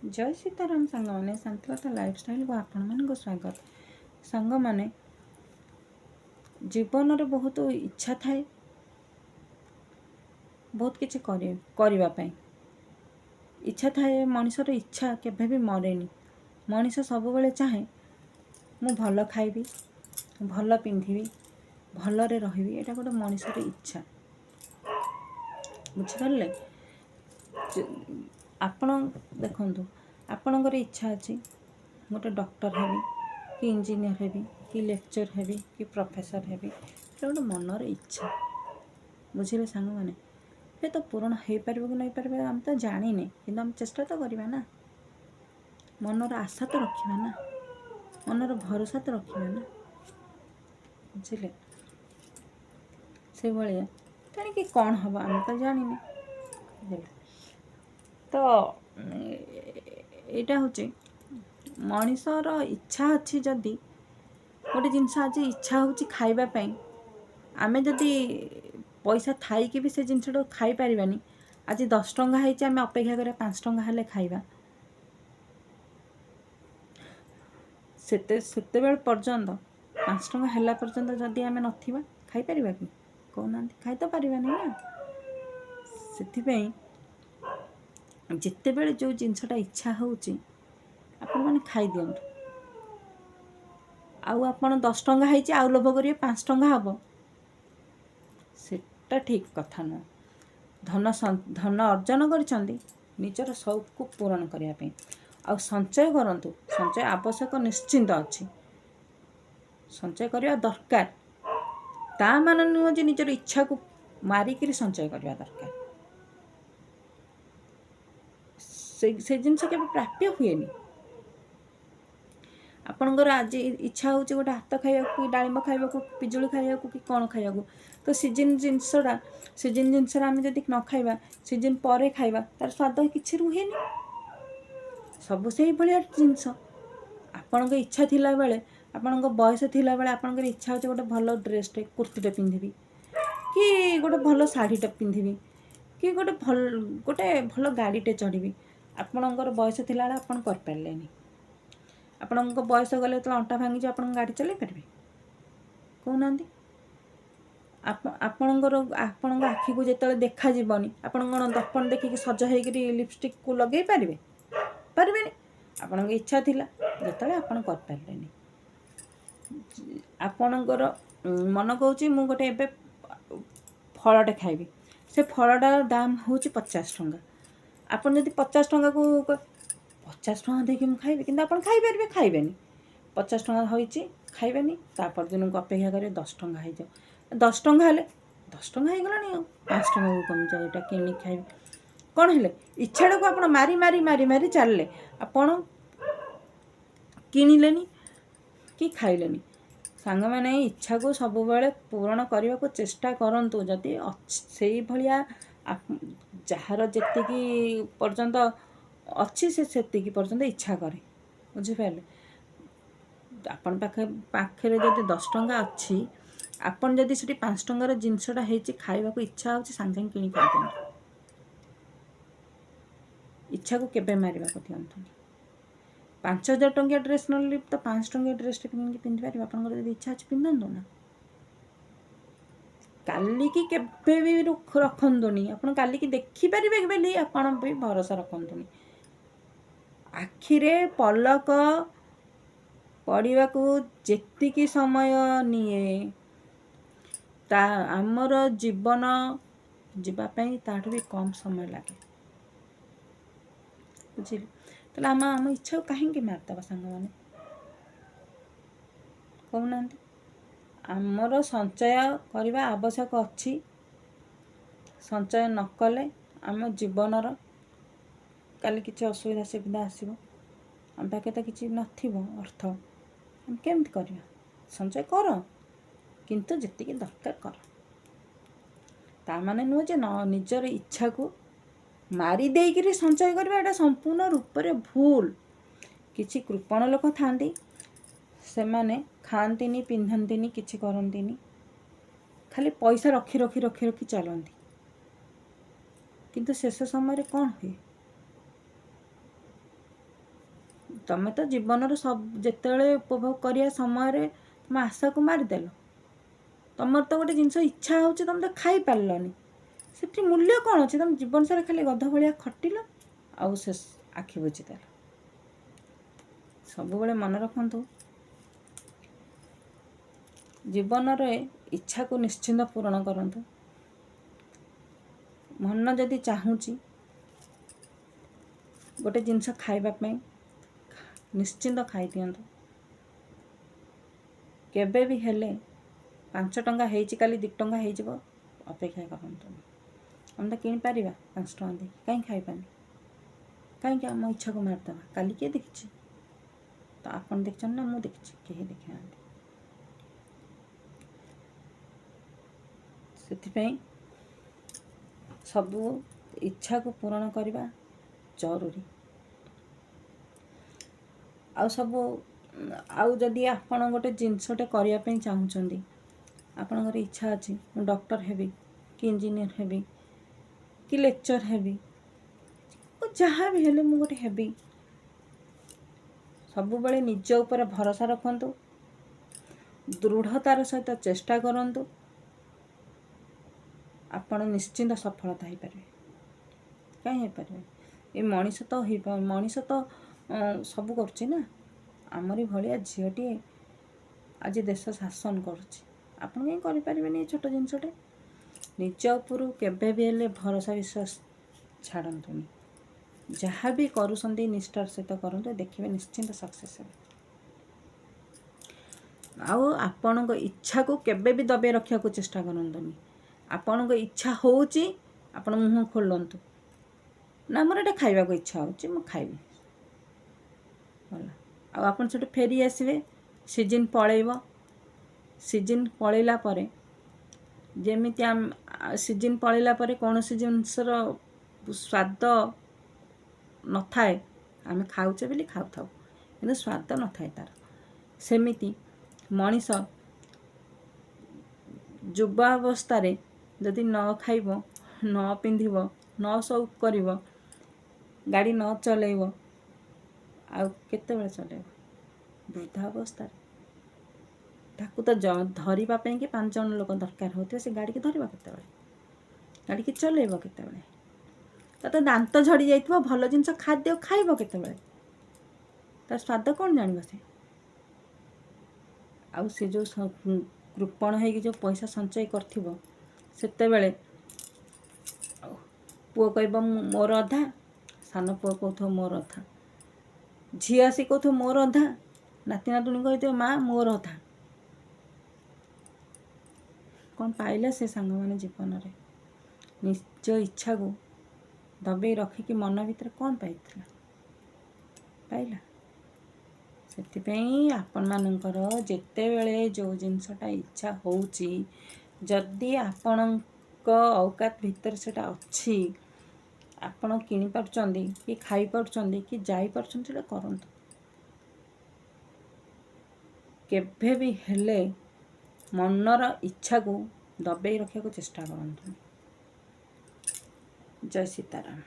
ଜୟ ସୀତାରାମ ସାଙ୍ଗମାନେ, ଶାନ୍ତିଲତା ଲାଇଫଷ୍ଟାଇଲକୁ ଆପଣମାନଙ୍କୁ ସ୍ୱାଗତ। ସାଙ୍ଗମାନେ, ଜୀବନରେ ବହୁତ ଇଚ୍ଛା ଥାଏ ବହୁତ କିଛି କରିବା ପାଇଁ ଇଚ୍ଛା ଥାଏ। ମଣିଷର ଇଚ୍ଛା କେବେ ବି ମରେନି। ମଣିଷ ସବୁବେଳେ ଚାହେଁ ମୁଁ ଭଲ ଖାଇବି, ଭଲ ପିନ୍ଧିବି, ଭଲରେ ରହିବି। ଏଇଟା ଗୋଟେ ମଣିଷର ଇଚ୍ଛା, ବୁଝିପାରିଲେ? ଆପଣ ଦେଖନ୍ତୁ, ଆପଣଙ୍କର ଇଚ୍ଛା ଅଛି ଗୋଟେ ଡକ୍ଟର ହେବି କି ଇଞ୍ଜିନିୟର ହେବି କି ଲେକ୍ଚର ହେବି କି ପ୍ରଫେସର ହେବି। ଏଇଟା ଗୋଟେ ମନର ଇଚ୍ଛା, ବୁଝିଲେ ସାଙ୍ଗମାନେ? ହୁଏତ ପୂରଣ ହେଇପାରିବ କି ନ ହେଇପାରିବ ଆମେ ତ ଜାଣିନେ, କିନ୍ତୁ ଆମେ ଚେଷ୍ଟା ତ କରିବା ନା। ମନର ଆଶା ତ ରଖିବା ନା, ମନର ଭରସା ତ ରଖିବା ନା, ବୁଝିଲେ? ସେଇଭଳିଆ ତେଣିକି କ'ଣ ହେବ ଆମେ ତ ଜାଣିନେ, ବୁଝିଲେ? ତ ଏଇଟା ହେଉଛି ମଣିଷର ଇଚ୍ଛା ଅଛି। ଯଦି ଗୋଟେ ଜିନିଷ ଆଜି ଇଚ୍ଛା ହେଉଛି ଖାଇବା ପାଇଁ, ଆମେ ଯଦି ପଇସା ଥାଇକି ବି ସେ ଜିନିଷଟାକୁ ଖାଇପାରିବାନି। ଆଜି 10 ଟଙ୍କା ହେଇଛି, ଆମେ ଅପେକ୍ଷା କରିବା 5 ଟଙ୍କା ହେଲେ ଖାଇବା। ସେତେବେଳେ ପର୍ଯ୍ୟନ୍ତ, 5 ଟଙ୍କା ହେଲା ପର୍ଯ୍ୟନ୍ତ ଯଦି ଆମେ ନଥିବା, ଖାଇପାରିବା କି କହୁନାହାନ୍ତି? ଖାଇ ତ ପାରିବାନି ନା। ସେଥିପାଇଁ ଯେତେବେଳେ ଯେଉଁ ଜିନିଷଟା ଇଚ୍ଛା ହେଉଛି, ଆପଣମାନେ ଖାଇଦିଅନ୍ତୁ। ଆଉ ଆପଣ 10 ଟଙ୍କା ହେଇଛି, ଆଉ ଲୋଭ କରିବେ 5 ଟଙ୍କା ହେବ, ସେଟା ଠିକ୍ କଥା ନୁହଁ। ଧନ ଅର୍ଜନ କରିଛନ୍ତି ନିଜର ସଉକକୁ ପୂରଣ କରିବା ପାଇଁ। ଆଉ ସଞ୍ଚୟ କରନ୍ତୁ। ସଞ୍ଚୟ ଆବଶ୍ୟକ ନିଶ୍ଚିନ୍ତ ଅଛି, ସଞ୍ଚୟ କରିବା ଦରକାର। ତା ମାନେ ନୁହଁ ଯେ ନିଜର ଇଚ୍ଛାକୁ ମାରିକିରି ସଞ୍ଚୟ କରିବା ଦରକାର। ସେ ଜିନିଷ କେବେ ପ୍ରାପ୍ୟ ହୁଏନି। ଆପଣଙ୍କର ଆଜି ଇଚ୍ଛା ହେଉଛି ଗୋଟେ ଆତ ଖାଇବାକୁ କି ଡାଳିମ୍ବ ଖାଇବାକୁ, ପିଜୁଳି ଖାଇବାକୁ କି କ'ଣ ଖାଇବାକୁ, ତ ସିଜିନ୍ ଜିନିଷଟା, ସିଜିନ୍ ଜିନିଷଟା ଆମେ ଯଦି ନ ଖାଇବା, ସିଜିନ୍ ପରେ ଖାଇବା, ତାର ସ୍ୱାଦ କିଛି ରୁହେନି। ସବୁ ସେଇଭଳିଆ ଜିନିଷ। ଆପଣଙ୍କ ଇଚ୍ଛା ଥିଲାବେଳେ, ଆପଣଙ୍କ ବୟସ ଥିଲାବେଳେ ଆପଣଙ୍କର ଇଚ୍ଛା ହେଉଛି ଗୋଟେ ଭଲ ଡ୍ରେସ୍ଟେ, କୁର୍ତ୍ତୀଟେ ପିନ୍ଧିବି କି ଗୋଟେ ଭଲ ଶାଢ଼ୀଟେ ପିନ୍ଧିବି କି ଗୋଟେ ଭଲ ଗାଡ଼ିଟେ ଚଢ଼ିବି। ଆପଣଙ୍କର ବୟସ ଥିଲାବେଳେ ଆପଣ କରିପାରିଲେନି। ଆପଣଙ୍କ ବୟସ ଗଲେ, ଯେତେବେଳେ ଅଣ୍ଟା ଭାଙ୍ଗିଯିବ, ଆପଣଙ୍କ ଗାଡ଼ି ଚଲେଇ ପାରିବେ କହୁନାହାନ୍ତି? ଆପଣଙ୍କ ଆଖିକୁ ଯେତେବେଳେ ଦେଖାଯିବନି, ଆପଣ କ'ଣ ଦର୍ପଣ ଦେଖିକି ସଜ ହେଇକିରି ଲିପଷ୍ଟିକ୍କୁ ଲଗେଇ ପାରିବେ? ପାରିବେନି। ଆପଣଙ୍କ ଇଚ୍ଛା ଥିଲା ଯେତେବେଳେ, ଆପଣ କରିପାରିଲେନି। ଆପଣଙ୍କର ମନ କହୁଛି ମୁଁ ଗୋଟେ ଏବେ ଫଳଟେ ଖାଇବି। ସେ ଫଳଟାର ଦାମ ହେଉଛି 50 ଟଙ୍କା। ଆପଣ ଯଦି 50 ଟଙ୍କାକୁ, 50 ଟଙ୍କା ଦେଇକି ମୁଁ ଖାଇବି, କିନ୍ତୁ ଆପଣ ଖାଇପାରିବେ? ଖାଇବେନି। 50 ଟଙ୍କା ହୋଇଛି, ଖାଇବେନି। ତା ପରଦିନକୁ ଅପେକ୍ଷା କରିବେ 10 ଟଙ୍କା ହେଇଯାଉ। 10 ଟଙ୍କା ହେଲେ, 10 ଟଙ୍କା ହେଇଗଲାଣି, ଆଉ 5 ଟଙ୍କାକୁ କମିଯାଉ, ଏଇଟା କିଣିକି ଖାଇବି। କ'ଣ ହେଲେ? ଇଚ୍ଛାଟାକୁ ଆପଣ ମାରି ମାରି ମାରି ମାରି ଚାଲିଲେ, ଆପଣ କିଣିଲେନି କି ଖାଇଲେନି। ସାଙ୍ଗମାନେ, ଇଚ୍ଛାକୁ ସବୁବେଳେ ପୂରଣ କରିବାକୁ ଚେଷ୍ଟା କରନ୍ତୁ। ଯଦି ସେଇଭଳିଆ ଯାହାର ଯେତିକି ପର୍ଯ୍ୟନ୍ତ ଅଛି, ସେ ସେତିକି ପର୍ଯ୍ୟନ୍ତ ଇଚ୍ଛା କରେ, ବୁଝିପାରିଲେ? ଆପଣ ପାଖରେ ଯଦି 10 ଟଙ୍କା ଅଛି, ଆପଣ ଯଦି ସେଠି 5 ଟଙ୍କାର ଜିନିଷଟା ହେଇଛି, ଖାଇବାକୁ ଇଚ୍ଛା ହେଉଛି, ସାଙ୍ଗେ ସାଙ୍ଗେ କିଣି ଖାଇଦିଅନ୍ତୁ। ଇଚ୍ଛାକୁ କେବେ ମାରିବାକୁ ଦିଅନ୍ତୁନି। 5000 ଟଙ୍କିଆ ଡ୍ରେସ୍ ନେଲେ ତ 5 ଟଙ୍କିଆ ଡ୍ରେସ୍ଟେ କିଣିକି ପିନ୍ଧିପାରିବେ। ଆପଣଙ୍କର ଯଦି ଇଚ୍ଛା ଅଛି, ପିନ୍ଧନ୍ତୁ ନା। କାଲିକି କେବେ ବି ରଖନ୍ତୁନି। ଆପଣ କାଲିକି ଦେଖିପାରିବେ ବୋଲି ଆପଣ ବି ଭରସା ରଖନ୍ତୁନି। ଆଖିରେ ପଲକ ପଡ଼ିବାକୁ ଯେତିକି ସମୟ ନିଏ, ତା ଆମର ଜୀବନ ଯିବା ପାଇଁ ତାଠୁ ବି କମ୍ ସମୟ ଲାଗେ, ବୁଝିଲେ? ତାହେଲେ ଆମେ ଆମ ଇଚ୍ଛାକୁ କାହିଁକି ମାରିଦେବା ସାଙ୍ଗମାନେ, କହୁନାହାନ୍ତି? ଆମର ସଞ୍ଚୟ କରିବା ଆବଶ୍ୟକ ଅଛି। ସଞ୍ଚୟ ନ କଲେ ଆମ ଜୀବନର କାଲି କିଛି ଅସୁବିଧା ସୁବିଧା ଆସିବ, ଆମ ପାଖରେ ତ କିଛି ନଥିବ ଅର୍ଥ, ଆମେ କେମିତି କରିବା? ସଞ୍ଚୟ କର, କିନ୍ତୁ ଯେତିକି ଦରକାର କର। ତା ମାନେ ନୁହଁ ଯେ ନ ନିଜର ଇଚ୍ଛାକୁ ମାରି ଦେଇକିରି ସଞ୍ଚୟ କରିବା। ଏଇଟା ସମ୍ପୂର୍ଣ୍ଣ ରୂପରେ ଭୁଲ। କିଛି କୃପଣ ଲୋକ ଥାଆନ୍ତି, ସେମାନେ ଖାଆନ୍ତିନି, ପିନ୍ଧନ୍ତିନି, କିଛି କରନ୍ତିନି, ଖାଲି ପଇସା ରଖି ରଖି ରଖି ରଖି ଚାଲନ୍ତି। କିନ୍ତୁ ଶେଷ ସମୟରେ କ'ଣ ହୁଏ? ତମେ ତ ଜୀବନର ସବୁ ଯେତେବେଳେ ଉପଭୋଗ କରିବା ସମୟରେ ତୁମ ଆଶାକୁ ମାରିଦେଲ। ତମର ତ ଗୋଟେ ଜିନିଷ ଇଚ୍ଛା ହେଉଛି, ତମେ ତ ଖାଇପାରିଲନି, ସେଠି ମୂଲ୍ୟ କ'ଣ ଅଛି? ତମେ ଜୀବନ ସାରା ଖାଲି ଗଧ ଭଳିଆ ଖଟିଲ ଆଉ ସେ ଆଖି ବୁଜିଦେଲ। ସବୁବେଳେ ମନେ ରଖନ୍ତୁ, ଜୀବନରେ ଇଚ୍ଛାକୁ ନିଶ୍ଚିନ୍ତ ପୂରଣ କରନ୍ତୁ। ମନ ଯଦି ଚାହୁଁଛି ଗୋଟେ ଜିନିଷ ଖାଇବା ପାଇଁ, ନିଶ୍ଚିନ୍ତ ଖାଇଦିଅନ୍ତୁ। କେବେ ବି ହେଲେ 5 ଟଙ୍କା ହେଇଛି, କାଲି 2 ଟଙ୍କା ହେଇଯିବ, ଅପେକ୍ଷା କରନ୍ତୁନି। ଆମେ ତ କିଣିପାରିବା 5 ଟଙ୍କା ଦେଇକି, କାହିଁ ଖାଇବାନି? କାହିଁକି ଆମ ଇଚ୍ଛାକୁ ମାରିଦେବା? କାଲି କିଏ ଦେଖିଛି ତ? ଆପଣ ଦେଖିଛନ୍ତି ନା ମୁଁ ଦେଖିଛି? କେହି ଦେଖିନାହାନ୍ତି। ସେଥିପାଇଁ ସବୁ ଇଚ୍ଛାକୁ ପୂରଣ କରିବା ଜରୁରୀ। ଆଉ ସବୁ ଆଉ ଯଦି ଆପଣ ଗୋଟେ ଜିନିଷଟେ କରିବା ପାଇଁ ଚାହୁଁଛନ୍ତି, ଆପଣଙ୍କର ଇଚ୍ଛା ଅଛି ମୁଁ ଡକ୍ଟର ହେବି କି ଇଞ୍ଜିନିୟର ହେବି କି ଲେକ୍ଚର ହେବି, ଯାହା ବି ହେଲେ ମୁଁ ଗୋଟେ ହେବି, ସବୁବେଳେ ନିଜ ଉପରେ ଭରସା ରଖନ୍ତୁ, ଦୃଢ଼ତାର ସହିତ ଚେଷ୍ଟା କରନ୍ତୁ, ଆପଣ ନିଶ୍ଚିନ୍ତ ସଫଳତା ହେଇପାରିବେ। କାହିଁ ହେଇପାରିବେ? ଏ ମଣିଷ ତ ହେଇ ମଣିଷ ତ ସବୁ କରୁଛି ନା। ଆମରି ଭଳିଆ ଝିଅଟିଏ ଆଜି ଦେଶ ଶାସନ କରୁଛି, ଆପଣ କାହିଁ କରିପାରିବେନି ଏ ଛୋଟ ଜିନିଷଟେ? ନିଜ ଉପରୁ କେବେ ବି ହେଲେ ଭରସା ବିଶ୍ୱାସ ଛାଡ଼ନ୍ତୁନି। ଯାହା ବି କରୁଛନ୍ତି, ନିଷ୍ଠାର ସହିତ କରନ୍ତୁ, ଦେଖିବେ ନିଶ୍ଚିନ୍ତ ସକ୍ସେସ୍ ହେବେ। ଆଉ ଆପଣଙ୍କ ଇଚ୍ଛାକୁ କେବେ ବି ଦବେଇ ରଖିବାକୁ ଚେଷ୍ଟା କରନ୍ତୁନି। ଆପଣଙ୍କ ଇଚ୍ଛା ହେଉଛି, ଆପଣ ମୁହଁ ଖୋଲନ୍ତୁ ନା, ମୋର ଏଇଟା ଖାଇବାକୁ ଇଚ୍ଛା ହେଉଛି, ମୁଁ ଖାଇବି, ହେଲା। ଆଉ ଆପଣ ସେଠୁ ଫେରି ଆସିବେ, ସିଜିନ୍ ପଳେଇବ। ସିଜିନ୍ ପଳେଇଲା ପରେ ଯେମିତି ଆମ ସିଜିନ୍ ପଳେଇଲା ପରେ କୌଣସି ଜିନିଷର ସ୍ୱାଦ ନଥାଏ। ଆମେ ଖାଉଛେ ବୋଲି ଖାଉଥାଉ, କିନ୍ତୁ ସ୍ୱାଦ ନଥାଏ ତା'ର। ସେମିତି ମଣିଷ ଯୁବାବସ୍ଥାରେ ଯଦି ନ ଖାଇବ, ନ ପିନ୍ଧିବ, ନ ସଉକ କରିବ, ଗାଡ଼ି ନ ଚଲେଇବ, ଆଉ କେତେବେଳେ ଚଲେଇବ? ବୃଦ୍ଧାବସ୍ଥାରେ ତାକୁ ତ ଧରିବା ପାଇଁକି ପାଞ୍ଚ ଜଣ ଲୋକ ଦରକାର ହେଉଥିବେ। ସେ ଗାଡ଼ିକି ଧରିବ କେତେବେଳେ? ଗାଡ଼ିକି ଚଲେଇବ କେତେବେଳେ? ତା ତ ଦାନ୍ତ ଝଡ଼ି ଯାଇଥିବ, ଭଲ ଜିନିଷ ଖାଦ୍ୟ ଖାଇବ କେତେବେଳେ? ତାର ସ୍ୱାଦ କ'ଣ ଜାଣିବ ସେ? ଆଉ ସେ ଯେଉଁ କୃପଣ ହେଇକି ଯେଉଁ ପଇସା ସଞ୍ଚୟ କରିଥିବ, ସେତେବେଳେ ପୁଅ କହିବ ମୋର ଅଧା, ସାନ ପୁଅ କହୁଥିବ ମୋର ଅଧା, ଝିଅ ଆସି କହୁଥିବ ମୋର ଅଧା, ନାତି ନାତୁଣୀ କହିଥିବ ମା ମୋର ଅଧା। କ'ଣ ପାଇଲେ ସେ ସାଙ୍ଗମାନେ? ଜୀବନରେ ନିଜ ଇଚ୍ଛାକୁ ଦବେଇ ରଖିକି ମନ ଭିତରେ କ'ଣ ପାଇଥିଲା? ପାଇଲା? ସେଥିପାଇଁ ଆପଣମାନଙ୍କର ଯେତେବେଳେ ଯେଉଁ ଜିନିଷଟା ଇଚ୍ଛା ହେଉଛି, ଯଦି ଆପଣଙ୍କ ଔକାତ ଭିତରେ ସେଇଟା ଅଛି, ଆପଣ କିଣିପାରୁଛନ୍ତି କି ଖାଇପାରୁଛନ୍ତି କି ଯାଇପାରୁଛନ୍ତି, ସେଇଟା କରନ୍ତୁ। କେବେ ବି ହେଲେ ମନର ଇଚ୍ଛାକୁ ଦବେଇ ରଖିବାକୁ ଚେଷ୍ଟା କରନ୍ତୁ। ଜୟ ସୀତାରାମ।